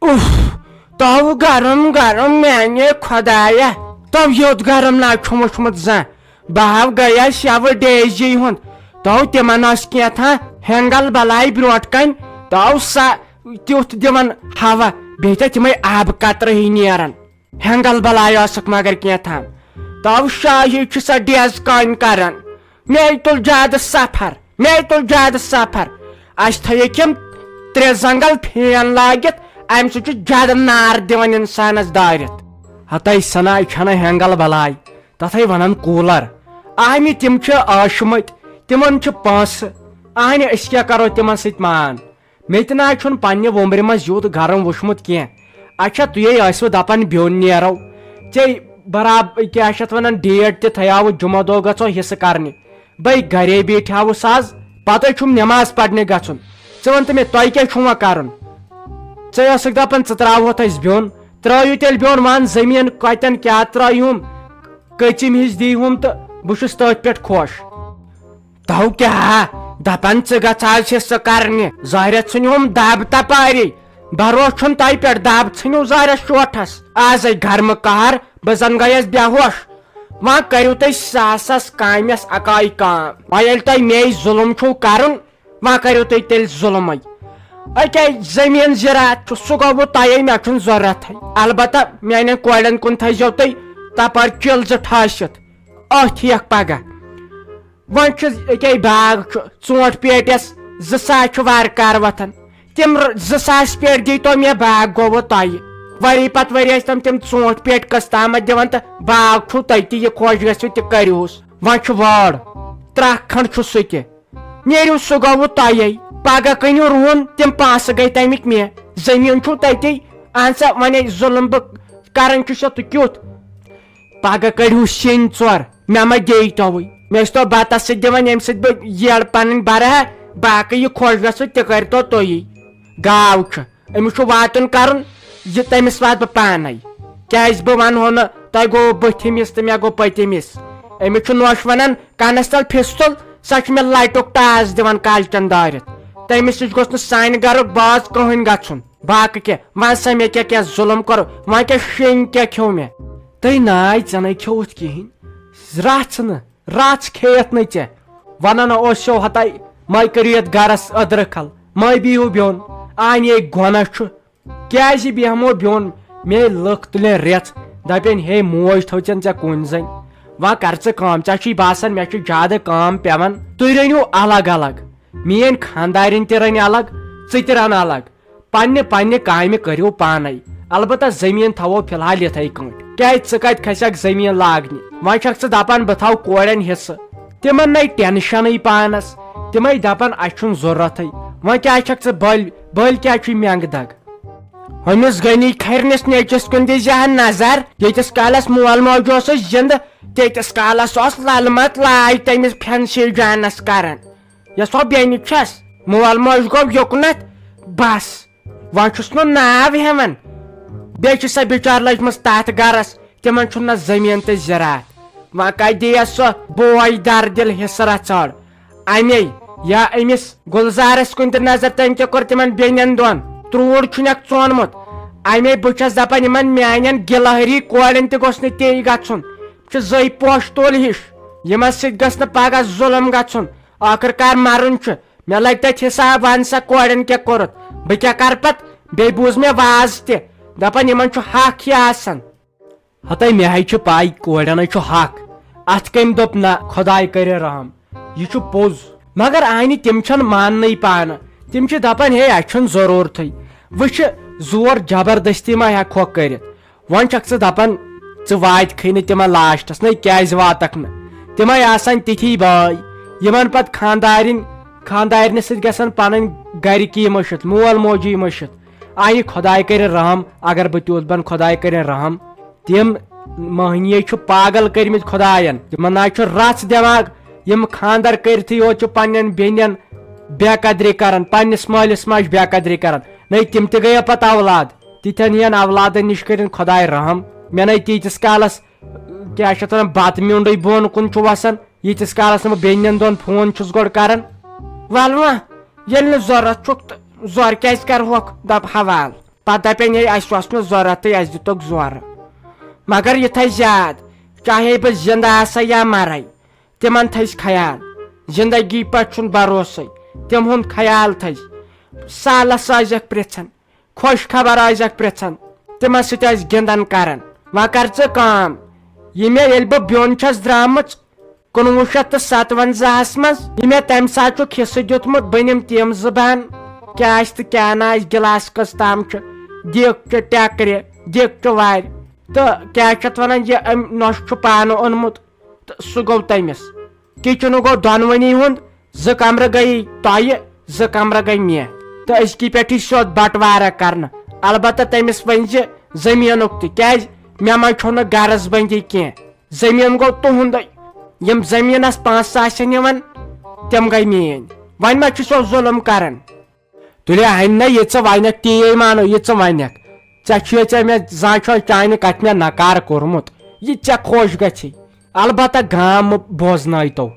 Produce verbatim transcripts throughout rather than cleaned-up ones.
اُف، تو گرم گرم میانے خدایا، تو یوت گرم نا چھُم وُچھمُت زانٛہہ۔ بہٕ ہاو گٔیس یوٕ ڈیزی ہُنٛد، تو تِمن ٲس کینٛہہ تھا ہینگل بلاے برونٛٹھ کنہِ، تو سۄ تیُتھ دِوان ہوا، بیٚیہِ تہِ تِمے آبہٕ قطرٕ ہی نیران۔ ہینگل بلاے ٲسٕکھ مگر کینٛہہ تھا، تو شاہی چھِ سۄ ڈیز کامہِ کران۔ مے تُل زیادٕ سفر، مے تُل زیادٕ سفر۔ اسہِ تھٲیِکھ یِم ترٛےٚ زنٛگل پھین لٲگِتھ، امہِ سۭتۍ چھُ زیادٕ نار دِوان انسانس دٲرِتھ۔ ہتے سنا چھنہٕ ہینگل بلاے، تتھے ونان کوٗلر۔ اہنہِ تِم چھِ ٲشمٕتۍ، تِمن چھِ پونٛسہٕ۔ اہنہِ أسۍ کیٛاہ کرو تِمن سۭتۍ مان؟ مےٚ تہِ نہ چھُنہٕ پننہِ وُمرِ منٛز یُتھ گرم وُچھمُت کینٛہہ۔ اچھا، تُہۍ ٲسوٕ دپان بیوٚن نیرو، ژےٚ برابر کیٛاہ چھِ اتھ ونان، ڈیٹ تہِ تھیاوُ، جمعہ دۄہ گژھو حصہٕ کرنہِ۔ بے گرے بیٹھیاوُس آز، پتہٕ چھُم نماز پرنہِ گژھُن۔ ژٕ وَن تہٕ مےٚ، تۄہہِ کیٛاہ چھُ وۄنۍ کرُن؟ ژٕ ٲسٕکھ دپان ژٕ ترٛاوہوتھ أسۍ بیوٚن، ترٛٲیِو تیٚلہِ بیوٚن، وَن زٔمیٖن کتٮ۪ن کیٛاہ ترٛٲیہُم، کٔژِم ہِش دیٖہُم تہٕ بہٕ چھُس تٔتھۍ پٮ۪ٹھ خۄش۔ تو کیٛاہ دپان ژٕ گژھ آز حصہٕ کرنہِ؟ ظٲہرہ ژھٕنِہُم دب تپٲری، بھروسہٕ چھُنہٕ تۄہہِ پٮ۪ٹھ، دب ژھٕنِو ظٲہرس شوٹھس۔ آزے گرمہٕ قہر، بہٕ زن گٔیس بے ہوش۔ وۄنۍ کٔرِو تُہۍ ساسس کامٮ۪س اکاے کام۔ وۄنۍ ییٚلہِ تۄہہِ مے ظُلم چھُو کرُن، وۄنۍ کٔرِو تُہۍ تیٚلہِ ظُلمٕے۔ أکے زٔمیٖن زِراعت چھُ، سُہ گوٚو تۄہے، مےٚ چھُنہٕ ضروٗرتھٕے۔ البتہ میانٮ۪ن کورٮ۪ن کُن تھٲیزیو تُہۍ تپٲرۍ چِل زٕ ٹھٲسِتھ، أتھۍ یکھ پگاہ۔ وۄنۍ چھُ أکے باغ چھُ، ژوٗنٛٹھۍ پیٹٮ۪س زٕ ساس چھُ وارٕ کارٕ وۄتھان۔ تِم ر-، زٕ ساس پیٹہِ دیٖتو مےٚ، باغ گوٚوٕ تۄہہِ۔ ؤری پتہٕ ؤری ٲسۍ تِم، تِم ژوٗنٛٹھۍ پیٹہِ قٕسطامت دِوان تہٕ باغ چھُو تۄہہِ تہِ، یہِ خۄش گژھِوٕ تہِ کٔرِوس۔ وۄنۍ چھُ وٲر، ترٛکھ کھنٛڈ چھُ سُہ تہِ۔ نیرِو سُہ گوٚوٕ تۄہے۔ پگاہ کٕنِو رُہُن، تِم پونٛسہٕ گٔے تَمِکۍ مےٚ۔ زٔمیٖن چھُو تۄہہِ تہِ، اہن سا، وۄنۍ ہے ظُلم بہٕ کران چھُس، تہٕ کیُتھ؟ پگاہ کٔڑِو شیٚنۍ ژور، مےٚ ما دیٚیہِ توے؟ مےٚ ٲسۍ تو بتس سۭتۍ دِوان، ییٚمہِ سۭتۍ بہٕ یٔڑ پنٕنۍ برٕ ہا، باقٕے یہِ خۄش گژھو تہِ کٔرۍتو تُہی۔ گاو چھُ، أمِس چھُ واتُن کرُن، یہِ تٔمِس واتہٕ بہٕ پانے۔ کیازِ بہٕ ونہو نہٕ تۄہہِ گوٚو بٔتھِ مِس تہٕ مےٚ گوٚو پٔتِمِس؟ أمِس چھُ نوش ونان کنس تل پھِستُل، سۄ چھِ مےٚ لٹُک ٹاس دِوان کالچن دٲرِتھ۔ تٔمِس نِش گوٚژھ نہٕ سانہِ گرُک باز کٕہٕنۍ گژھُن۔ باقٕے کیٛاہ؟ وَن سا، مےٚ کیٛاہ کیٛاہ ظُلُم کوٚر؟ وۄنۍ کیٛاہ شیٚنۍ کیٛاہ کھیوٚو مےٚ؟ تٔے ناے، ژےٚ نے کھیوٚوُتھ کِہیٖنۍ۔ رَژھ نہٕ، رَژھ کھیٚیَتھ نہٕ ژےٚ۔ وَنان اوس سیو ہَتَے، مَے کٔرِو یَتھ گَرَس أدرٕ کھَل، مَے بِہِو بیوٚن۔ آ، یے گۄناہ چھُ۔ کیٛازِ بیٚہمو بیوٚن؟ مے لٕکھ تُلن رٮ۪ژھ، دَپن، ہے موج تھٲو ژےٚ ژےٚ کُنۍ زٔنۍ۔ وۄنۍ کر ژٕ کٲم، ژےٚ چھُے باسان مےٚ چھُ زیادٕ کٲم پٮ۪وان۔ تُہۍ رٔنِو الگ الگ، میٛٲنۍ خانٛدارِنۍ تہِ رَنہِ الگ، ژٕ تہِ رَن الگ۔ پننہِ پننہِ کامہِ کٔرِو پانے۔ البتہ زٔمیٖن تھاوو فی الحال یِتھے کٲٹھۍ۔ کیازِ ژٕ کتہِ کھسکھ زٔمیٖن لاگنہِ؟ وۄنۍ چھکھ ژٕ دپان بہٕ تھاوٕ کورٮ۪ن حصہٕ۔ تِمن نے ٹینشنٕے پانس۔ تِمے دپان اسہِ چھُنہٕ ضروٗرتھٕے۔ وۄنۍ کیازِ چھکھ ژٕ بٔلۍ بٔلۍ کیازِ چھُے مینگہٕ دگ؟ ہُمِس غنی کھرنِس نیچوِس کُن دِیٖزِ ہا نظر۔ ییٖتِس کالس مول موج اوسُس زِندٕ، تیٖتِس کالس اوس للمت لاے تٔمِس پھٮ۪نسہِ جانس کران۔ یۄس ہۄ بیٚنہِ چھس، مول موج گوٚو یوٚکنتھ، بس۔ وۄنۍ چھُس نہٕ ناو ہٮ۪وان۔ بیٚیہِ چھِ سۄ بِچار لٔجمٕژ تَتھ گَرَس، تِمَن چھُنہٕ نہ زٔمیٖن تہٕ زِراعت۔ وۄنۍ کَتہِ دِیَس سۄ بوے دَردِل حِصہٕ رَژھٲڑ؟ اَمے یا أمِس گُلزارَس کُن تہِ نظر، تٔمۍ تہِ کوٚر تِمَن بیٚنٮ۪ن دۄن ترٛوٗر چھُنَکھ ژونمُت۔ اَمے بہٕ چھَس دَپان، یِمَن میٛانٮ۪ن گِلہری کورٮ۪ن تہِ گوٚژھ نہٕ تے گژھُن۔ یِم چھِ زٔے پوشہٕ تُلۍ ہِش، یِمَن سۭتۍ گژھِ نہٕ پَگاہ ظُلُم گژھُن۔ ٲخٕر کار مَرُن چھُ۔ مےٚ لگہِ تَتہِ حساب، وَن سا کورٮ۪ن کیٛاہ کوٚرُتھ، بہٕ کیٛاہ کَرٕ پَتہٕ؟ بیٚیہِ بوٗز مےٚ واز تہِ، دَپان یِمَن چھُ حق یہِ آسان۔ ہَتَے مےٚ ہے چھُ پَے، کورٮ۪ن ہے چھُ حق۔ اَتھ کٔمۍ دوٚپ نہ خۄداے کَرِ رحم؟ یہِ چھُ پوٚز۔ مگر اَہنہِ تِم چھَنہٕ ماننٕے پانہٕ۔ تِم چھِ دَپان ہے اَسہِ چھُنہٕ ضروٗرتھٕے۔ وٕچھِ، زور جبردستی ما ہٮ۪کہوکھ کٔرِتھ؟ وۄنۍ چھکھ ژٕ دپان، ژٕ واتکھٕے نہٕ تِمن لاسٹس، نَے کیازِ واتکھ نہٕ؟ تِمے آسن تِتھی بٲے، یِمن پتہٕ خاندارِنۍ، خاندارنہِ سۭتۍ گژھن پنٕنۍ گرِکی مٔشِتھ، مول موجی مٔشِتھ۔ آ، یہِ خۄداے کرِ رحم، اگر بہٕ تیُتھ بنہٕ، خۄداے کرِ رحم۔ تِم مٔہنِیے چھُ پاگل کٔرمٕتۍ خۄداین، تِمن نہ چھُ رژھ دٮ۪ماغ۔ یِم خاندر کٔرتھٕے یوت چھُ پننٮ۪ن بیٚنٮ۪ن بے قدری کران، پننِس مٲلِس ماجہِ بے قدری کران۔ نَے تِم تہِ گٔیہ پتہٕ اولاد۔ تِتھٮ۪ن ہِوٮ۪ن اولادن نِش کٔرِن خۄداے رحم۔ مےٚ نے تیٖتِس کالس، کیٛاہ چھِ اتھ ونان، بتہٕ میوٚنڈُے بۄن کُن چھُ وسان، ییٖتِس کالس نہٕ بہٕ بیٚنٮ۪ن دۄن فون چھُس گۄڈٕ کران۔ ول وۄنۍ، ییٚلہِ نہٕ ضروٗرت چھُکھ تہٕ زورٕ کیٛازِ کرہوکھ؟ دپ حوال۔ پتہٕ دپن، ہے، اسہِ اوس نہٕ ضروٗرتٕے، اسہِ دِتُکھ زورٕ۔ مگر یہِ تھٲے زیاد، چاہے بہٕ زندٕ آسے یا مرے، تِمن تھٲیزِ خیال۔ زندگی پٮ۪ٹھ چھُنہٕ بھروسے، تِم ہُنٛد خیال تھٲیزِ۔ سالس ٲسۍزٮ۪کھ پرژھان، خۄش خبر ٲسۍزٮ۪کھ پرژھان، تِمن سۭتۍ ٲسۍ گِنٛدان کران۔ وۄنۍ کر ژٕ کٲم، یہِ مےٚ، ییٚلہِ بہٕ بیوٚن چھَس درٛامٕژ کُنوُہ شیٚتھ تہٕ ستوَنزاہَس منٛز، یہِ مےٚ تَمہِ ساتہٕ چھُکھ حصہٕ دیُتمُت، بٔنِم تِم زٕ بانہٕ، کیٛاہ آسہِ تہٕ کیٛاہ نہٕ آسہِ، گِلاس کٔژ تام چھِ، دیٖگچہِ ٹٮ۪کرِ، دیٖگچہِ وارِ، تہٕ کیٛاہ چھِ اَتھ وَنان، یہِ أمۍ نۄشہِ چھُ پانہٕ اوٚنمُت۔ تہٕ سُہ گوٚو تٔمِس۔ کِچنُک گوٚو دۄنوٕنی ہُنٛد، زٕ کمرٕ گٔیی تۄہہِ، زٕ کمرٕ گٔے مےٚ۔ تہٕ أزکی پٮ۪ٹھٕے سیوٚد بٹوارہ کرنہٕ۔ البتہ تٔمِس ؤنۍ زِ زٔمیٖنُک تہِ، کیٛازِ مےٚ منٛز چھو نہٕ غرض بندی کینٛہہ۔ زٔمیٖن گوٚو تُہُنٛدُے۔ یِم زٔمیٖنس پونٛسہٕ آسن یِوان، تِم گٔے میٲنۍ۔ وۄنۍ ما چھُ سُہ ظُلُم کران؟ تُلہِ ہَنہِ نہ یہِ ژٕ وَنَکھ، تی مانو یہِ ژٕ وَنَکھ۔ ژےٚ چھُے، ژےٚ مےٚ زانٛہہ چھُ چانہِ کَتھِ مےٚ نکار کوٚرمُت۔ یہِ ژےٚ خۄش گژھی۔ البتہ گام مہٕ بوزنٲیتو۔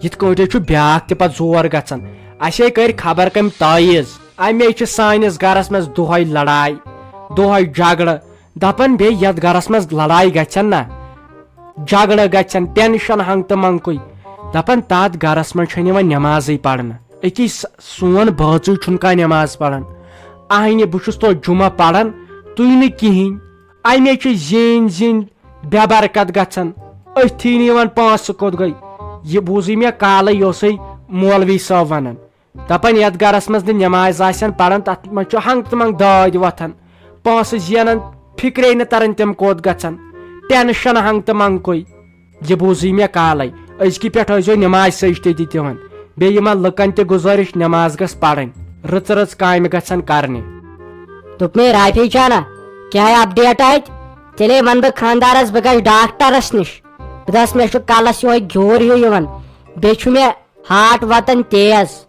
یِتھ کٲٹھۍ چھُ بیٛاکھ تہِ پَتہٕ زور گژھان۔ اَسے کٔرۍ خبر کٔمۍ تٲیٖز۔ اَمے چھِ سٲنِس گرس منٛز دۄہَے لڑاے، دۄہَے جھگڑٕ۔ دَپان بیٚیہِ یَتھ گرس منٛز لڑاے گژھن نہ، جھگڑٕ گژھن، ٹینشن ہنگ تہٕ منگکُے۔ دَپان تَتھ گرس منٛز چھَنہٕ یِوان نٮ۪مازٕے پرنہٕ۔ أکِس سون بٲژٕے چھُنہٕ کانٛہہ نٮ۪ماز پران۔ اہنہِ بہٕ چھُس توتہِ جمعہ پران، تُہۍ نہٕ کِہیٖنۍ۔ اَمے چھِ زیٖنۍ زیٖنۍ بے برکت گژھان۔ أتھی نہٕ یِوان پونٛسہٕ کوٚت گٔے۔ یہِ بوٗزٕے مےٚ کالے، یہِ اوسُے مولوی صٲب ونان۔ دپان یتھ گرس منٛز نہٕ نماز آسن پران، تتھ منٛز چھُ ہنگ تہٕ منگ دٲدۍ وۄتھان، پونٛسہٕ زینان، فکرے نہٕ تران تِم کوٚت گژھن، ٹینشن ہنگ تہٕ منگکُے۔ یہِ بوٗزٕے مےٚ کالے۔ أزکہِ پٮ۪ٹھ ٲسۍزیو نماز سجدٕ تہِ دِوان۔ بیٚیہِ یِمن لُکن تہِ گُزٲرِش، نماز گژھ پرٕنۍ، رٕژ رٕژ کامہِ گژھن کرنہِ۔ دوٚپمَے، رافی جانا، کیٛاہ اپڈیٹ اتہِ؟ تیٚلے ونہٕ بہٕ خانٛدارس، بہٕ گژھٕ ڈاکٹرس نِش۔ بہٕ دپس، مےٚ چھُ کلس یِہوے گیوٗر ہیوٗ یِوان، بیٚیہِ چھُ مےٚ ہارٹ واتان تیز۔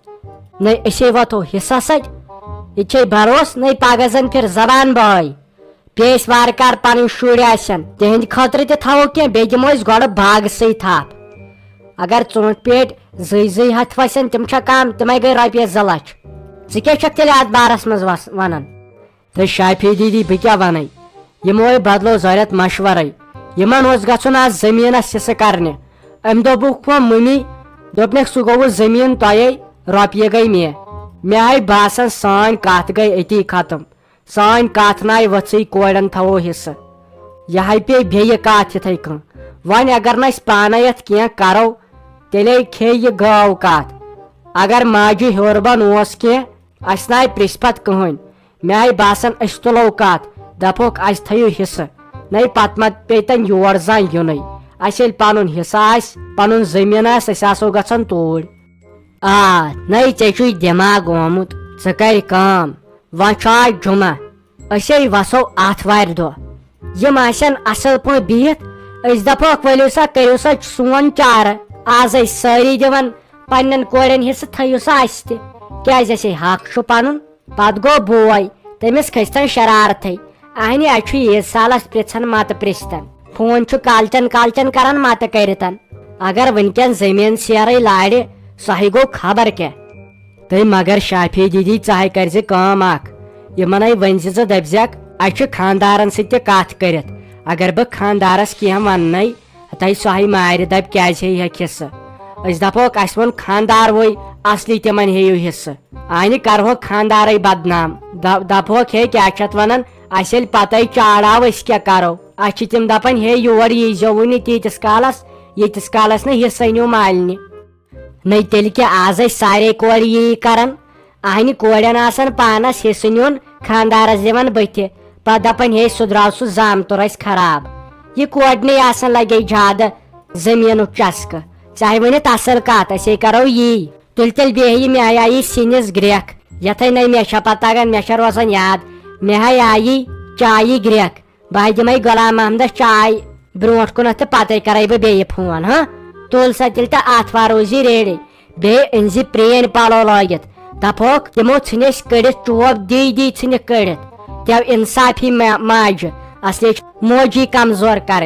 نَے أسے واتو حصس سۭتۍ، یہِ چھے بھروسہٕ، نَے پگاہ زن پھر زبان بٲے۔ بیٚیہِ أسۍ وارٕ کارٕ پنٕنۍ شُرۍ آسن، تِہنٛدِ خٲطرٕ تہِ تھاوو کینٛہہ، بیٚیہِ دِمو أسۍ گۄڈٕ باغسٕے تھپھ۔ اگر ژوٗنٛٹھۍ پیٹہِ زٕے زٕے ہتھ وسن، تِم چھا کم؟ تِمے گٔے رۄپیس زٕ لچھ۔ ژٕ کیٛاہ چھکھ تیٚلہِ اتھ بارس منٛز وس-، ونان؟ تہٕ شافی دیدی، بہٕ کیٛاہ ونے؟ یِمو ہے بدلو زٲرِتھ مشورے۔ یِمن اوس گژھُن آز زٔمیٖنس حصہٕ کرنہِ۔ أمۍ دوٚپُکھ وۄنۍ مٔمی، دوٚپنکھ، سُہ گوٚوُ زٔمیٖن تۄہے، رۄپیہِ گٔے مےٚ۔ مےٚ آے باسان، سٲنۍ کتھ گٔے أتی ختم۔ سٲنۍ کتھ ناے ؤژھٕے، کورٮ۪ن تھاوو حصہٕ۔ یہِ ہاے پیٚیہِ بیٚیہِ کتھ یِتھے کٔنۍ۔ وۄنۍ اگر نہٕ أسۍ پانے یتھ کینٛہہ کرو، تیٚلے کھیٚیہِ یہِ گٲو کتھ۔ اگر ماجہِ ہیوٚر بۄن اوس کینٛہہ، اسہِ ناے پرژھِ پتہٕ کٕہٕنۍ۔ مےٚ آے باسان، أسۍ تُلو کتھ، دپوکھ، اسہِ تھٲیِو حصہٕ۔ نَے پتہٕ ما پیٚیہِ تن یور زانٛہہ یُنٕے۔ اسہِ ییٚلہِ پنُن حصہٕ آسہِ، پنُن زٔمیٖن آسہِ، أسۍ آسو گژھان توٗرۍ۔ آ، نَے ژےٚ چھُے دٮ۪ماغ آمُت، ژٕ کر کٲم۔ وۄنۍ چھُ آز جُمعہ، أسے وسو آتھوارِ دۄہ۔ یِم آسن اصل پٲٹھۍ بِہِتھ، أسۍ دپوکھ، ؤلِو سا، کٔرِو سا سون چارٕ۔ آز ٲسۍ سٲری دِوان پننٮ۪ن کورٮ۪ن حصہٕ، تھٲیِو سا اسہِ تہِ، کیازِ اسے حق چھُ پنُن۔ پتہٕ گوٚو بوے، تٔمِس کھٔژتن شرارتھٕے۔ اہنہِ، اسہِ چھُ عیٖد سالس پرژھان متہٕ پرژھتن۔ فون چھُ کالچن کالچن کران متہٕ کٔرِتن۔ اگر وٕنکٮ۪ن زٔمیٖن سیرٕے لارِ، سُہ ہے گوٚو خبر کیٛاہ۔ تہٕ مگر شافی دیدی، ژٕ ہے کٔرزِ کٲم اکھ، یِمن ہے ؤنزِ ژٕ، دٔپزٮ۪کھ، اسہِ چھُ خاندارن سۭتۍ تہِ کتھ کٔرِتھ۔ اگر بہٕ خاندارس کینٛہہ وننَے، ہتاے سُہ ہے مارِ، دپہِ، کیازِ ہیٚیہِ ہا حصہٕ؟ أسۍ دپوکھ، اسہِ ووٚن خاندار ووے، اصلی تِمن ہیٚیِو حصہٕ۔ آنہِ کرہوکھ خاندارے بدنام۔ د-، دپہوکھ، ہے، کیٛاہ چھِ اتھ ونان؟ اسہِ ییٚلہِ پتے چاڑاو، أسۍ کیٛاہ کرو؟ اسہِ چھِ تِم دپان، ہے، یور ییٖزیوٕے نہٕ تیٖتِس کالس، ییٖتِس کالس نہٕ حصہٕ أنِو مالنہِ۔ نَے تیٚلہِ کیٛاہ، آز ٲسۍ سارے کورِ یی کران۔ اہنہِ کورٮ۪ن آسان پانس حصہٕ نیُن، خاندارس دِوان بٕتھِ۔ پتہٕ دپان، ہے، سُہ درٛاو سُہ زامتُر اسہِ خراب۔ یہِ کورِ نے آسان لگے زیادٕ زٔمیٖنُک چسکہٕ۔ ژےٚ ہے ؤنِتھ اصل کتھ، أسے کرو یی۔ تُلہِ تیٚلہِ بیٚہہِ یہِ مےٚ آیی سِنِس گرٛٮ۪کھ۔ یتھے نَے مےٚ چھےٚ پتہ تگان، مےٚ چھےٚ روزان یاد۔ مےٚ ہے آیی چایی گرٛٮ۪کھ۔ بہٕ ہے دِمے غلام محمدس چاے برونٛٹھ کُنتھ تہٕ پتے کرے بہٕ بیٚیہِ فون، ہاں؟ تُل سا تیٚلہِ تہٕ آتھوار روٗزی ریڈی۔ بیٚیہِ أنۍ زِ پرٛٲنۍ پلو لٲگِتھ۔ دپہوکھ، تِمو ژھٕنۍ أسۍ کٔڑِتھ، چوب دی دی ژھٕنِکھ کٔڑِتھ۔ تیو انصافی ما-، ماجہِ، اصلی چھِ موجی کمزور کرٕنۍ۔